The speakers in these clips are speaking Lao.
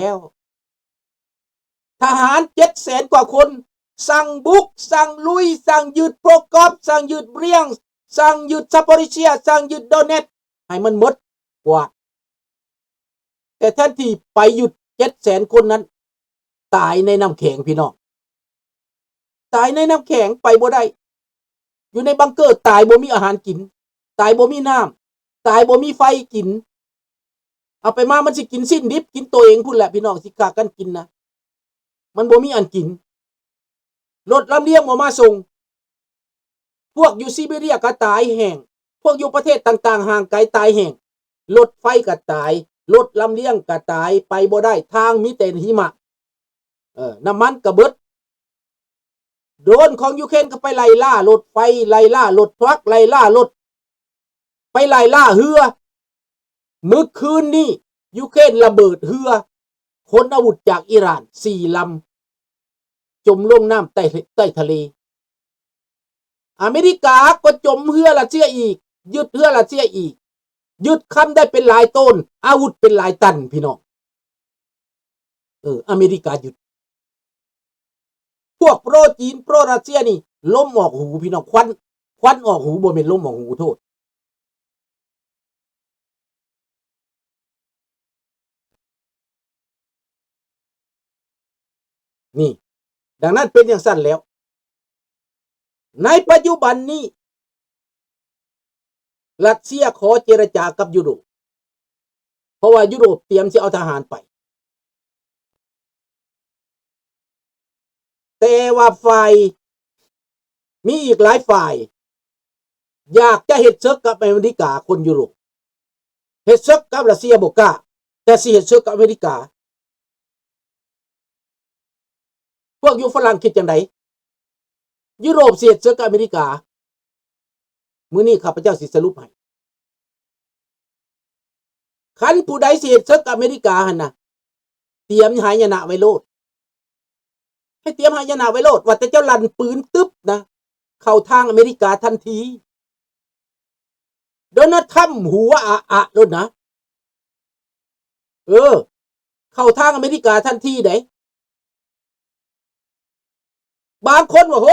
ແລ້ວ. ທະຫານເຈັດແສນກວ່າຄົນ ສັ່ງບຸກ, ສັ່ງລຸຍ, ສັ່ງຍຶດໂປຣກອບ, ສັ່ງຍຶດບຣຽງ, ສັ່ງຍຶດຊາໂປຣິເຊຍ, ສັ່ງຍຶດໂດເນັດ ໃຫ້ມັນໝົດກວາດ. ແຕ່ແທນທີ່ໄປຢຸດເຈັດແສນຄົນນັ້ນ ຕາຍໃນນ້ຳແຂງ ພີ່ນ້ອງ, ຕາຍໃນນ້ຳແຂງ ໄປບໍ່ໄດ້. ຢູ່ໃນບັງເກີ ຕາຍບໍ່ມີອາຫານກິນ, ຕາຍບໍ່ມີນ້ຳ, ຕາຍບໍ່ມີໄຟກິນ. ເອົາໄປມາມັນຊິກິນຊີ້ນດິບ, ກິນໂຕເອງພຸ້ນແຫຼະ ພີ່ນ້ອງ, ຊິຂ້າກັນກິນນະ. ມັນບໍ່ມີອັນກິນ. ລົດລຳລຽງບໍ່ມາສົ່ງ. ພວກຢູ່ຊີເບເຣຍກໍຕາຍແຫ້ງ, ພວກຢູ່ປະເທດຕ່າງໆຫ່າງໄກຕາຍແຫ້ງ, ລົດໄຟກໍຕາຍ, ລົດລຳລຽງກໍຕາຍ, ໄປບໍ່ໄດ້, ທາງມີແຕ່ຫິມະ, ເອີ ນ້ຳມັນກໍເບິດ. ໂດຣນຂອງຢູເຄຣນກໍໄປໄລ່ລ່າລົດໄຟ, ໄລ່ລ່າລົດທຣັກ, ໄລ່ລ່າລົດ, ໄປໄລ່ລ່າເຮືອ. ມື້ຄືນນີ້ ຢູເຄຣນລະເບີດເຮືອຂົນອາວຸດຈາກອີຣານສີ່ລຳ ຈົມລົງນ້ຳໃຕ້ ໃຕ້ທະເລ. ອາເມລິກາກໍຈົມເຮືອຣັດເຊຍອີກ, ຍຶດເຮືອຣັດເຊຍອີກ, ຍຶດຄຳໄດ້ເປັນຫຼາຍໂຕນ, ອາວຸດເປັນຫຼາຍຕັນ ພີ່ນ້ອງ. ເອີ ອາເມລິກາຍຶດ. ພວກໂປຣຈີນ ໂປຣຣັດເຊຍນີ້ ລົມອອກຫູ ພີ່ນ້ອງ, ຄວັນ ຄວັນອອກຫູ, ບໍ່ແມ່ນລົມອອກຫູ, ໂທດ. ນີ້ ດັ່ງນັ້ນເປັນຈັ່ງຊັ້ນແລ້ວ, ໃນປັດຈຸບັນນີ້ ຣັດເຊຍຂໍເຈລະຈາກັບຢູໂຣບ, ເພາະວ່າຢູໂຣບຕຽມຊິເອົາທະຫານໄປ. ແຕ່ວ່າຝ່າຍ ມີອີກຫຼາຍຝ່າຍ ຢາກຈະເຮັດເສິກກັບອາເມລິກາ, ຄົນຢູໂຣບເຮັດເສິກກັບຣັດເຊຍບໍ່ກ້າ, ແຕ່ຊິເຮັດເສິກກັບອາເມລິກາ. ພວກຢູ່ຝຣັ່ງຄິດຈັ່ງໃດ? ຢູໂຣບຊິເຮັດເສິກກັບອາເມລິກາ? ມື້ນີ້ຂ້າພະເຈົ້າຊິສະຫຼຸບໃຫ້. ຄັນຜູ້ໃດຊິເຮັດເສິກກັບອາເມລິກາຫັ້ນນະ, ຕຽມຫາຍະນະໄວ້ໂລດ. ໃຫ້ຕຽມຫາຍະນະໄວ້ໂລດ, ວ່າແຕ່ເຈົ້າລັ່ນປືນຕຶບນະ, ເຂົ້າທາງອາເມລິກາທັນທີ. ໂດນັລ ທຣຳ ຫົວອະອະໂລດນະ. ເອີ ເຂົ້າທາງອາເມລິກາທັນທີເດ້. ບາງຄົນວ່າ ໂຫ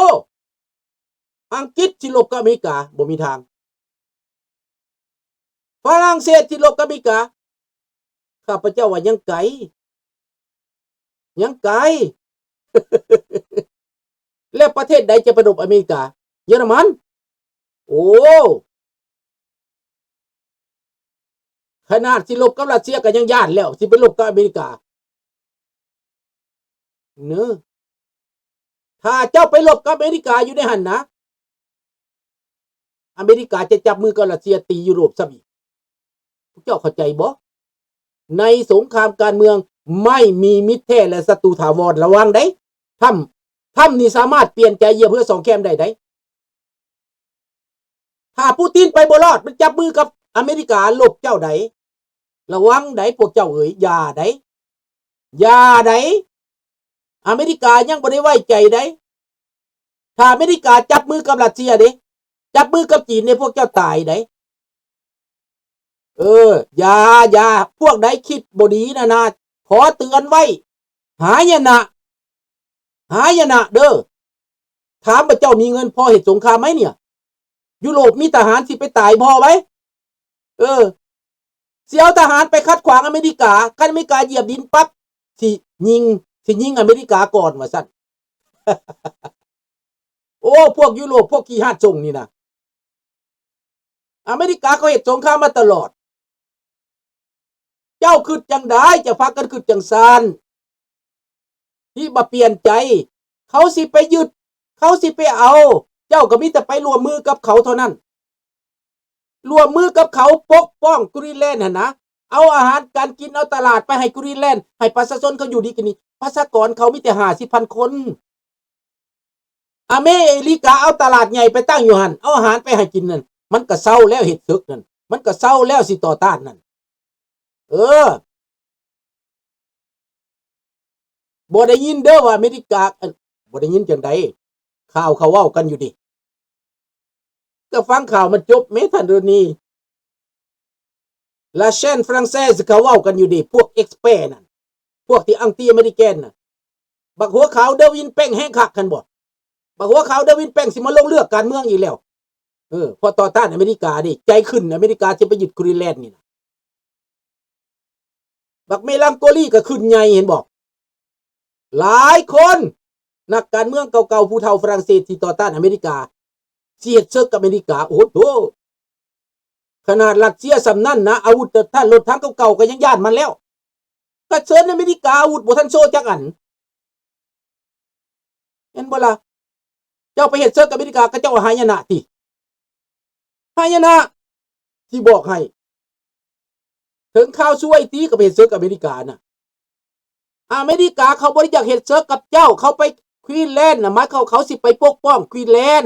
ອັງກິດຊິລົບກັບອາເມລິກາ, ບໍ່ມີທາງ. ຝຣັ່ງເສດຊິລົບກັບອາເມລິກາ, ຂ້າພະເຈົ້າວ່າຍັງໄກ, ຍັງໄກ. ແລ້ວປະເທດໃດຈະໄປລົບອາເມລິກາ? ເຢຍລະມັນ. ໂອ້ ຂະໜາດຊິລົບກັບຣັດເຊຍກໍຍັງຢ້ານແລ້ວ, ຊິໄປລົບກັບອາເມລິກາເນີ. ຖ້າເຈົ້າໄປລົບກັບອາເມລິກາຢູ່ໃນຫັ້ນນະ, ອາເມລິກາຈະຈັບມືກັບຣັດເຊຍຕີຢູໂຣບຊ້ຳອີກ. ພວກເຈົ້າເຂົ້າໃຈບໍ່? ໃນສົງຄາມການເມືອງ ໄມ່ມີມິດແທ້ ແລະ ສັດຕູຖາວອນ. ລະວັງໄດ໋ ທຣຳ. ທຣຳນີ້ສາມາດປ່ຽນໃຈຢຽບເຮືອສອງແຄມໄດ້ໄດ໋. ຖ້າປູຕິນໄປບໍ່ລອດ, ມັນຈັບມືກັບອາເມລິກາລົບເຈົ້າໄດ໋. ລະວັງໄດ໋ພວກເຈົ້າເອີຍ, ຢ່າໄດ໋, ຢ່າໄດ໋. ອາເມລິກາຍັງບໍ່ໄດ້ໄວ້ໃຈໄດ໋. ຖ້າອາເມລິກາຈັບມືກັບຣັດເຊຍເດ້, ຈັບມືກັບຈີນເດ້, ພວກເຈົ້າຕາຍໄດ໋. ເອີ ຢ່າ, ຢ່າ, ພວກໃດຄິດບໍ່ດີນະນາ, ຂໍເຕືອນໄວ້, ຫາຍະນະ, ຫາຍະນະເດີ້. ຖາມວ່າເຈົ້າມີເງິນພໍເຮັດສົງຄາມໄໝເນຍ? ຢູໂຣບມີທະຫານຊິໄປຕາຍພໍໄວ? ເອີ ຊິເອົາທະຫານໄປຂັດຂວາງອາເມລິກາ, ຄັນອາເມລິກາຢຽບດິນປັບ ຊິຍິງ, ຊິຍິງອາເມລິກາກ່ອນວ່າຊັ້ນ. ໂອ້ ພວກຢູໂຣບ ພວກຂີ້ຮ້ານຊົງນີ້ນະ, ອາເມລິກາເຂົາເຮັດສົງຄາມມາຕະຫຼອດ. ເຈົ້າຄິດຈັ່ງໃດ? ຈະພາກັນຄິດຈັ່ງຊັ້ນ. ທີ່ບໍ່ປ່ຽນໃຈ, ເຂົາຊິໄປຍຶດ, ເຂົາຊິໄປເອົາ, ເຈົ້າກໍມີແຕ່ໄປຮ່ວມມືກັບເຂົາເທົ່ານັ້ນ. ຮ່ວມມືກັບເຂົາປົກປ້ອງກຣີນແລນຫັ້ນນະ, ເອົາອາຫານການກິນ, ເອົາຕະຫຼາດໄປໃຫ້ກຣີນແລນ, ໃຫ້ປະຊາຊົນເຂົາຢູ່ດີກິນດີ. ປະຊາກອນເຂົາມີແຕ່ຫ້າສິບພັນຄົນ. ອາເມລິກາເອົາຕະຫຼາດໃຫຍ່ໄປຕັ້ງຢູ່ຫັ້ນ, ເອົາອາຫານໄປໃຫ້ກິນນັ້ນ, ມັນກໍເຊົາແລ້ວເຮັດເສິກນັ້ນ, ມັນກໍເຊົາແລ້ວຊິຕໍ່ຕ້ານນັ້ນ. ເອີ ບໍ່ໄດ້ຍິນເດີ້ວ່າອາເມລິກາ, ເອີ ບໍ່ໄດ້ຍິນຈັ່ງໃດ? ຂ່າວເຂົາເວົ້າກັນຢູ່ເດ. ກໍຟັງຂ່າວມັນຈົບແມ້ທ່ານໂດນີ. La Chaîne Française ເຂົາເວົ້າກັນຢູ່ເດ, ພວກ expert ນັ້ນ. ພວກທີ່ອັງຕິອາເມລິແກນນະ. ບັກຫົວຂາວເດີວິນແປງແຮງຄັກຫັ້ນບໍ່? ບັກຫົວຂາວເດີວິນແປງຊິມາລົງເລືອກການເມືອງອີກແລ້ວ. ເອີ ເພາະຕໍ່ຕ້ານອາເມລິການີ້ ໃຈຂຶ້ນ ອາເມລິກາຊິໄປຍຶດກຣີນແລນນີ້ນະ. ບັກເມລັງໂກລີກໍຂຶ້ນໃຫຍ່ ເຫັນບໍ່? ຫຼາຍຄົນ ນັກການເມືອງເກົ່າໆ ຜູ້ເຖົ້າຝຣັ່ງເສດທີ່ຕໍ່ຕ້ານອາເມລິກາ ຊິເຮັດເສິກກັບອາເມລິກາ. ໂອ້ໂຫ ຂະໜາດຣັດເຊຍສ່ຳນັ້ນນະ ອາວຸດ ແຕ່ຖ້າລົດຖັງເກົ່າໆ ກໍຍັງຢ້ານມັນແລ້ວ. ກະເຊີນອາເມລິກາ ອາວຸດບໍ່ທັນໂຊຈັກອັນ ເຫັນບໍ່ລະ? ເຈົ້າໄປເຮັດເສິກກັບອາເມລິກາ ເຂົາເຈົ້າຫາຍະນະຕິ ຫາຍະນະ ຊິບອກໃຫ້. ເຖິງຂ່າວຊວຍຕິ ກໍໄປເຮັດເສິກກັບອາເມລິການະ. ອາເມລິກາເຂົາບໍ່ໄດ້ຢາກເຮັດເສິກກັບເຈົ້າ ເຂົາໄປກຣີນແລນນະ ໝາຍຄວາມເຂົາຊິໄປປົກປ້ອງກຣີນແລນ.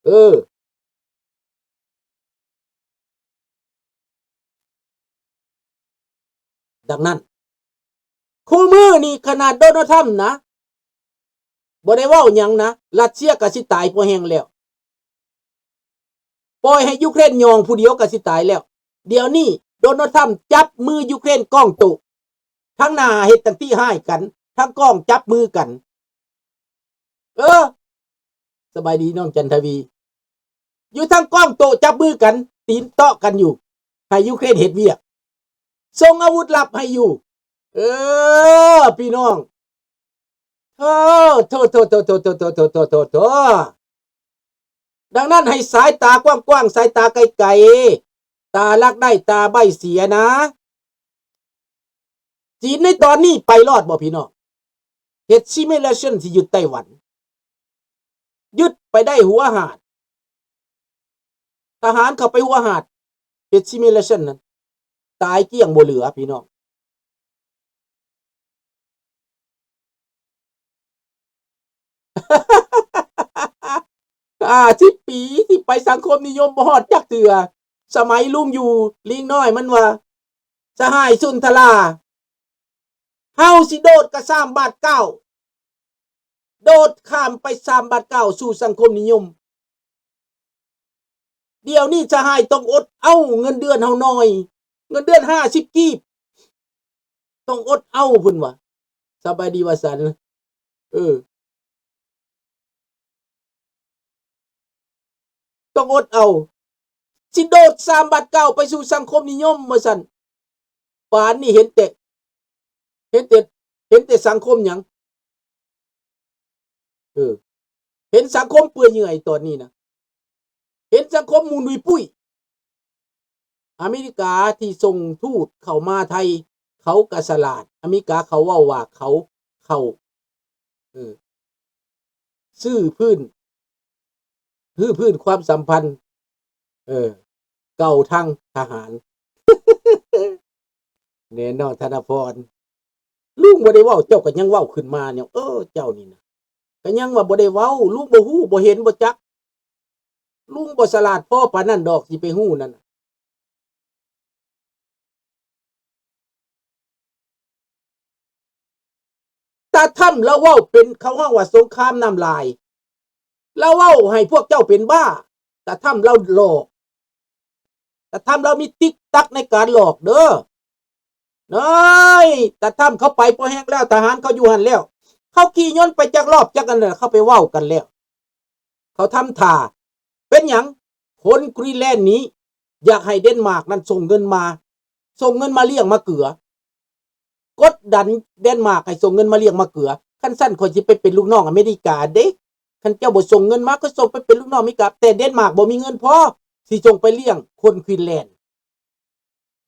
ເອີ ດັ່ງນັ້ນ ຄູ່ມື້ນີ້ຂະໜາດໂດນັລ ທຣຳນະ ບໍ່ໄດ້ເວົ້າຫຍັງນະ ຣັດເຊຍກໍຊິຕາຍພໍແຮງແລ້ວ. ປ່ອຍໃຫ້ຢູເຄຣນຍ່ອງຜູ້ດຽວກໍຊິຕາຍແລ້ວ. ດຽວນີ້ໂດນັລ ທຣຳຈັບມືຢູເຄຣນກ້ອງໂຕະ ທັງໜ້າເຮັດຕັ້ງຕິຮ້າຍກັນ ທັງກ້ອງຈັບມືກັນ. ເອີ ສະບາຍດີນ້ອງຈັນທະວີ. ຢູ່ທາງກ້ອງໂຕະຈັບມືກັນ ຕີນເຕາະກັນຢູ່ ໃຫ້ຢູເຄຣນເຮັດວຽກ ສົ່ງອາວຸດລັບໃຫ້ຢູ່. ເອີ ພີ່ນ້ອງ ໂທ້ ໂທ້ ໂທ້ ໂທ້ ໂທ້ ໂທ້ ໂທ້ ໂທ້ ໂທ້ ໂທ້. ດັ່ງນັ້ນໃຫ້ສາຍຕາກວ້າງໆ ສາຍຕາໄກໆ ຕາລັກໄດ້ຕາໃບ້ເສຍນະ. ຈີນໃນຕອນນີ້ໄປລອດບໍ່ພີ່ນ້ອງ? ເຮັດ simulation ຊິຍຶດໄຕ້ຫວັນ ຍຶດໄປໄດ້ຫົວຫາດ ທະຫານເຂົ້າໄປຫົວຫາດ ເຮັດ simulation ນັ້ນ ຕາຍກ້ຽງບໍ່ເຫຼືອພີ່ນ້ອງ. ຫ້າສິບປີທີ່ໄປສັງຄົມນິຍົມບໍ່ຮອດຈັກເທື່ອ. ສະໄໝລຸງຢູ່ລິງນ້ອຍມັນວ່າ ສະຫາຍສຸນທະລາ ເຮົາຊິໂດດກະຊາມບາດກ້າວ ໂດດຂ້າມໄປຊາມບາດກ້າວສູ່ສັງຄົມນິຍົມ. ດຽວນີ້ສະຫາຍຕ້ອງອົດເອົາ ເງິນເດືອນເຮົາໜ້ອຍ ເງິນເດືອນຫ້າສິບກີບ ຕ້ອງອົດເອົາເພິ່ນວ່າ. ສະບາຍດີວ່າຊັ້ນ ເອີ ຕ້ອງອົດເອົາ ຊິໂດດຊາມບາດກ້າວໄປສູ່ສັງຄົມນິຍົມວ່າຊັ້ນ. ປານນີ້ເຫັນແຕ່ ເຫັນແຕ່ ເຫັນແຕ່ສັງຄົມຫຍັງ? ເອີ ເຫັນສັງຄົມເປື່ອຍເຫຍື່ອຍຕອນນີ້ນະ ເຫັນສັງຄົມໝູນຫຸຍປຸ້ຍ. ອາເມລິກາທີ່ສົ່ງທູດເຂົ້າມາໄທ ເຂົາກະສະຫຼາດ. ອາເມລິກາເຂົາເວົ້າວ່າເຂົາເຂົ້າ ເອີ ຊື້ພື້ນ ຮື້ພື້ນຄວາມສຳພັນ ເອີ ເກົ່າທາງທະຫານ. ແນ່ນ້ອງທະນະພອນ ລຸງບໍ່ໄດ້ເວົ້າ ເຈົ້າກໍຍັງເວົ້າຂຶ້ນມາແນວ ເອີ ເຈົ້ານີ້ນະ ກໍຍັງວ່າບໍ່ໄດ້ເວົ້າ ລຸງບໍ່ຮູ້ ບໍ່ເຫັນ ບໍ່ຈັກ ລຸງບໍ່ສະຫຼາດພໍປານນັ້ນດອກ ຊິໄປຮູ້ນັ້ນນະ. ຕາທຳລາວເວົ້າເປັນ ເຂົາຮ້ອງວ່າສົງຄາມນ້ຳລາຍ ລາວເວົ້າໃຫ້ພວກເຈົ້າເປັນບ້າ. ຕາທຳລາວຫຼອກ ຕາທຳລາວມີຕິກຕັກໃນການຫຼອກເດີ. ນ້ອຍ ຕາທຳເຂົາໄປພໍແຮງແລ້ວ ທະຫານເຂົາຢູ່ຫັ້ນແລ້ວ ເຂົາຂີ່ຍົນໄປຈັກລອບຈັກອັນແລ້ວ ເຂົາໄປເວົ້າກັນແລ້ວ ເຂົາທຳທ່າ. ເປັນຫຍັງ? ຄົນກຣີນແລນນີ້ຢາກໃຫ້ເດນມາກນັ້ນສົ່ງເງິນມາ ສົ່ງເງິນມາລ້ຽງມາເກືອ ກົດດັນເດນມາກໃຫ້ສົ່ງເງິນມາລ້ຽງມາເກືອ. ຄັນຊັ້ນຂ້ອຍຊິໄປເປັນລູກນ້ອງອາເມລິກາເດ້. ຄັນເຈົ້າບໍ່ສົ່ງເງິນມາ ຂ້ອຍສົ່ງໄປເປັນລູກນ້ອງອາເມລິກາ. ແຕ່ເດນມາກບໍ່ມີເງິນພໍຊິສົ່ງໄປລ້ຽງຄົນກຣີນແລນ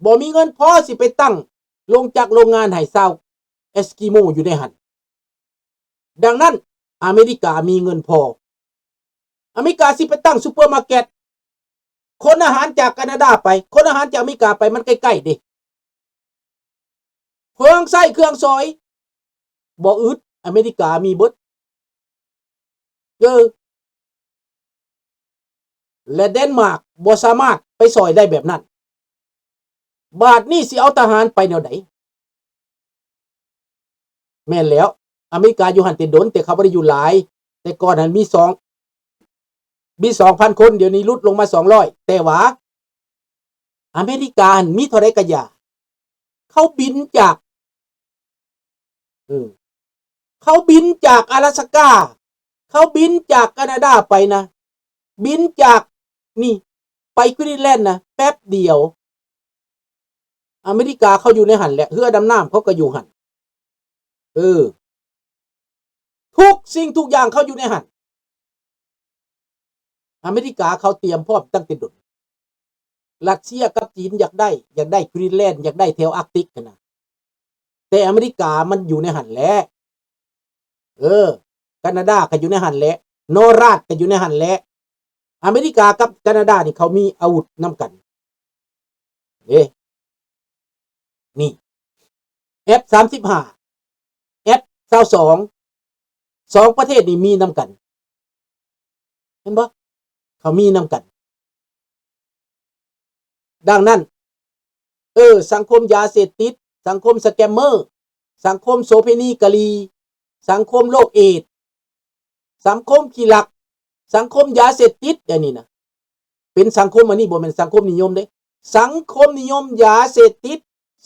ບໍ່ມີເງິນພໍຊິໄປຕັ້ງໂລງຈັກໂລງງານໃຫ້ຊາວເອສກິໂມຢູ່ໃນຫັ້ນ. ດັ່ງນັ້ນ ອາເມລິກາມີເງິນພໍ ອາເມລິກາຊິໄປຕັ້ງຊຸບເປີມາເກັດ ຂົນອາຫານຈາກການາດາໄປ ຂົນອາຫານຈາກອາເມລິກາໄປ ມັນໃກ້ໆເດ້ ເຄື່ອງໃຊ້ເຄື່ອງສອຍບໍ່ອຶດ ອາເມລິກາມີເບິດ. ເອີ ແລະ ເດນມາກບໍ່ສາມາດໄປຊ່ອຍໄດ້ແບບນັ້ນ. ບາດນີ້ຊິເອົາທະຫານໄປແນວໃດ? ແມ່ນແລ້ວ ອາເມລິກາຢູ່ຫັ້ນແຕ່ດົນ ແຕ່ເຂົາບໍ່ໄດ້ຢູ່ຫຼາຍ. ແຕ່ກ່ອນຫັ້ນມີສອງ ມີສອງພັນຄົນ ດຽວນີ້ຫຼຸດລົງມາສອງຮ້ອຍ. ແຕ່ວ່າອາເມລິກາຫັ້ນມີເທົ່າໃດກະຢ່າ ເຂົາບິນຈາກ ເອີ ເຂົາບິນຈາກອາລາສະກາ ເຂົາບິນຈາກການາດາໄປນະ ບິນຈາກນີ້ໄປກຣີນແລນນະ ແປັບດຽວ ອາເມລິກາເຂົາຢູ່ໃນຫັ້ນແຫຼະ ເຮືອດຳນ້ຳເຂົາກໍຢູ່ຫັ້ນ ເອີ ທຸກສິ່ງທຸກຢ່າງເຂົາຢູ່ໃນຫັ້ນ ອາເມລິກາເຂົາຕຽມພ້ອມຕັ້ງແຕ່ດົນ ຣັດເຊຍກັບຈີນຢາກໄດ້ ຢາກໄດ້ກຣີນແລນ ຢາກໄດ້ແຖວອາກຕິກຫັ້ນນະ ແຕ່ອາເມລິກາມັນຢູ່ໃນຫັ້ນແຫຼະ ເອີ ການາດາກໍຢູ່ໃນຫັ້ນແຫຼະ ນໍຣາດກໍຢູ່ໃນຫັ້ນແຫຼະ ອາເມລິກາກັບການາດານີ້ເຂົາມີອາວຸດນຳກັນເດ້ ນີ້ ເອັຟສາມສິບຫ້າ ເອັຟຊາວສອງ ສອງປະເທດນີ້ມີນຳກັນ ເຫັນບໍ່? ເຂົາມີນຳກັນ. ດັ່ງນັ້ນ ເອີ ສັງຄົມຢາເສບຕິດ, ສັງຄົມສະແກມເມີ, ສັງຄົມໂສເພນີກະລີ, ສັງຄົມໂລກເອດ, ສັງຄົມຂີ້ລັກ, ສັງຄົມຢາເສບຕິດ ດຽວນີ້ນະ ເປັນສັງຄົມ ອັນນີ້ບໍ່ແມ່ນສັງຄົມນິຍົມເດ້ ສັງຄົມນິຍົມຢາເສບຕິດ,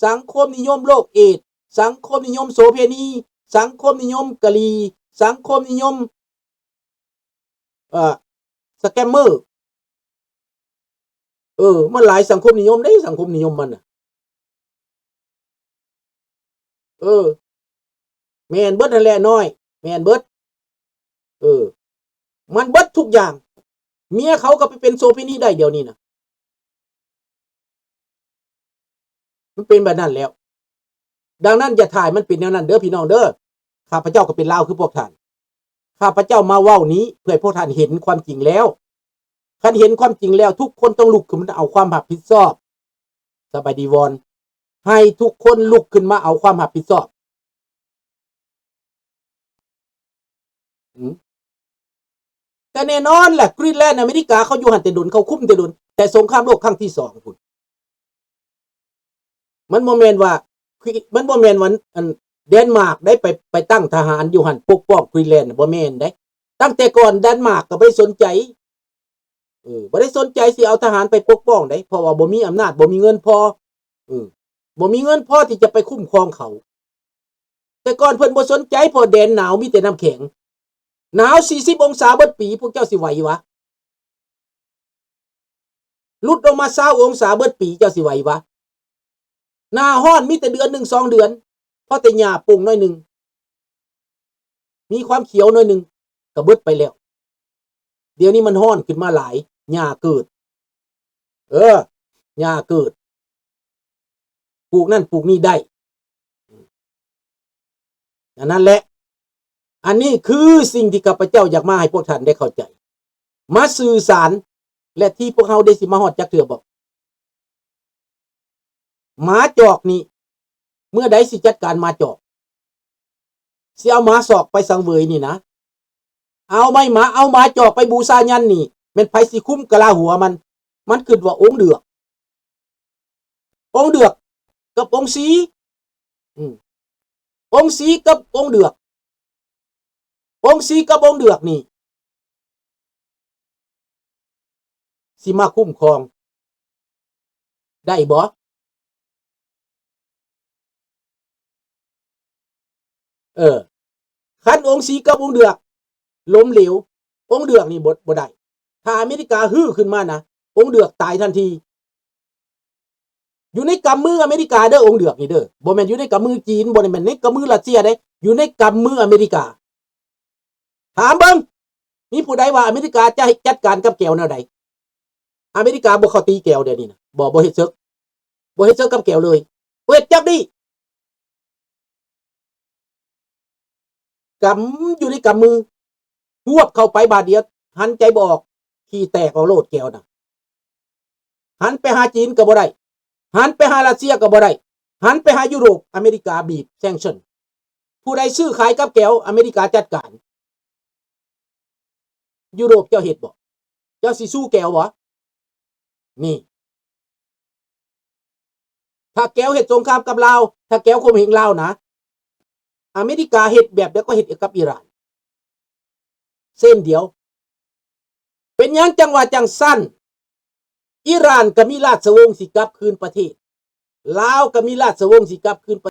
ສັງຄົມນິຍົມໂລກເອດ, ສັງຄົມນິຍົມໂສເພນີ, ສັງຄົມນິຍົມກະລີ, ສັງຄົມນິຍົມ ເອີ ສະແກມເມີ ເອີ ມັນຫຼາຍສັງຄົມນິຍົມເດ້ ສັງຄົມນິຍົມມັນນະ ເອີ ແມ່ນເບິດຫັ້ນແຫຼະນ້ອຍ ແມ່ນເບິດ ເອີ ມັນເບິດທຸກຢ່າງ ເມຍເຂົາກໍໄປເປັນໂສເພນີໄດ້ດຽວນີ້ນະ ມັນເປັນແບບນັ້ນແລ້ວ. ດັ່ງນັ້ນ ຢ່າຖ້າໃຫ້ມັນເປັນແນວນັ້ນເດີພີ່ນ້ອງເດີ. ຂ້າພະເຈົ້າກໍເປັນລາວຄືພວກທ່ານ. ຂ້າພະເຈົ້າມາເວົ້ານີ້ເພື່ອໃຫ້ພວກທ່ານເຫັນຄວາມຈິງແລ້ວ. ຄັນເຫັນຄວາມຈິງແລ້ວ ທຸກຄົນຕ້ອງລຸກຂຶ້ນມາເອົາຄວາມຮັບຜິດຊອບ. ສະບາຍດີວອນ. ໃຫ້ທຸກຄົນລຸກຂຶ້ນມາເອົາຄວາມຮັບຜິດຊອບ. ອືມ ກໍແນ່ນອນແຫຼະ ກຣີນແລນ ອາເມລິກາເຂົາຢູ່ຫັ້ນແຕ່ດົນ ເຂົາຄຸມແຕ່ດົນ ແຕ່ສົງຄາມໂລກຄັ້ງທີສອງພຸ້ນ. ມັນບໍ່ແມ່ນວ່າ ມັນບໍ່ແມ່ນວ່າ ອັນ ເດນມາກໄດ້ໄປ ໄປຕັ້ງທະຫານຢູ່ຫັ້ນປົກປ້ອງກຣີນແລນ ບໍ່ແມ່ນເດ້. ຕັ້ງແຕ່ກ່ອນເດນມາກກໍບໍ່ໄດ້ສົນໃຈ ເອີ ບໍ່ໄດ້ສົນໃຈຊິເອົາທະຫານໄປປົກປ້ອງໃດ ເພາະວ່າບໍ່ມີອຳນາດ ບໍ່ມີເງິນພໍ ເອີ ບໍ່ມີເງິນພໍທີ່ຈະໄປຄຸ້ມຄອງເຂົາ. ແຕ່ກ່ອນເພິ່ນບໍ່ສົນໃຈ ເພາະແດນໜາວມີແຕ່ນ້ຳແຂງ ໜາວສີ່ສິບອົງສາເບິດປີ ພວກເຈົ້າຊິໄຫວຫວາ? ຫຼຸດລົງມາຊາວອົງສາເບິດປີ ເຈົ້າຊິໄຫວຫວາ? ໜ້າຮ້ອນມີແຕ່ເດືອນໜຶ່ງສອງເດືອນ ພໍແຕ່ຫຍ້າປົ່ງໜ້ອຍໜຶ່ງ ມີຄວາມຂຽວໜ້ອຍໜຶ່ງ ກໍເບິດໄປແລ້ວ. ດຽວນີ້ມັນຮ້ອນຂຶ້ນມາຫຼາຍ ຫຍ້າເກີດ ເອີ ຫຍ້າເກີດ ປູກນັ້ນປູກນີ້ໄດ້ ອັນນັ້ນແຫຼະ. ອັນນີ້ຄືສິ່ງທີ່ຂ້າພະເຈົ້າຢາກມາໃຫ້ພວກທ່ານໄດ້ເຂົ້າໃຈ ມາສື່ສານ ແລະ ທີ່ພວກເຮົາໄດ້ຊິມາຮອດຈັກເທື່ອບໍ່? ໝາຈອກນີ້ ເມື່ອໃດຊິຈັດການໝາຈອກ? ຊິເອົາໝາຊອກໄປສັງເຫວີຍນີ້ນະ ເອົາໄມ້ໝາ ເອົາໝາຈອກໄປບູຊາຍັນນີ້ ແມ່ນໃຜຊິຄຸມກະລາຫົວມັນ? ມັນຂຶ້ນວ່າອົງເດືອກ ອົງເດືອກກັບອົງສີ ອືມ ອົງສີກັບອົງເດືອກ ອົງສີກັບອົງເດືອກນີ້ ຊິມາຄຸ້ມຄອງໄດ້ບໍ່? ເອີ ຄັນອົງສີກັບອົງເດືອກລົ້ມເຫຼວ ອົງເດືອກນີ້ບໍ່ ບໍ່ໄດ້. ຖ້າອາເມລິກາຮື້ຂຶ້ນມານະ ອົງເດືອກຕາຍທັນທີ. ຢູ່ໃນກຳມືອາເມລິກາເດີ ອົງເດືອກນີ້ເດີ ບໍ່ແມ່ນຢູ່ໃນກຳມືຈີນ ບໍ່ໄດ້ແມ່ນໃນກຳມືຣັດເຊຍເດ້ ຢູ່ໃນກຳມືອາເມລິກາ. ຖາມເບິ່ງ ມີຜູ້ໃດວ່າອາເມລິກາຈະໃຫ້ຈັດການກັບແກວແນວໃດ? ອາເມລິກາບໍ່ເຂົ້າຕີແກວດຽວນີ້ນະ ບໍ່ ບໍ່ເຮັດເສິກ ບໍ່ເຮັດເສິກກັບແກວເລີຍ ບໍ່ເຮັດຈັກດີ້. ກຳຢູ່ໃນກຳມື ຮວບເຂົ້າໄປບາດດຽວ ຫັນໃຈບໍ່ອອກ ຂີ້ແຕກອອກໂລດແກວນະ. ຫັນໄປຫາຈີນກໍບໍ່ໄດ້ ຫັນໄປຫາຣັດເຊຍກໍບໍ່ໄດ້ ຫັນໄປຫາຢູໂຣບ ອາເມລິກາບີບ sanction ຜູ້ໃດຊື້ຂາຍກັບແກວ ອາເມລິກາຈັດການ. ຢູໂຣບເຈົ້າເຮັດບໍ່? ເຈົ້າຊິສູ້ແກວບໍ່? ນີ້ ຖ້າແກວເຮັດສົງຄາມກັບລາວ ຖ້າແກວຂົ່ມເຫງລາວນະ ອາເມລິກາເຮັດແບບດຽວກໍເຮັດກັບອີຣານ ເຊັ່ນດຽວ. ເປັນຫຍັງຈັ່ງວ່າຈັ່ງຊັ້ນ? ອີຣານກໍມີລາຊະວົງຊິກັບຄືນປະເທດ ລາວກໍມີລາຊະວົງຊິກັບຄືນໄປ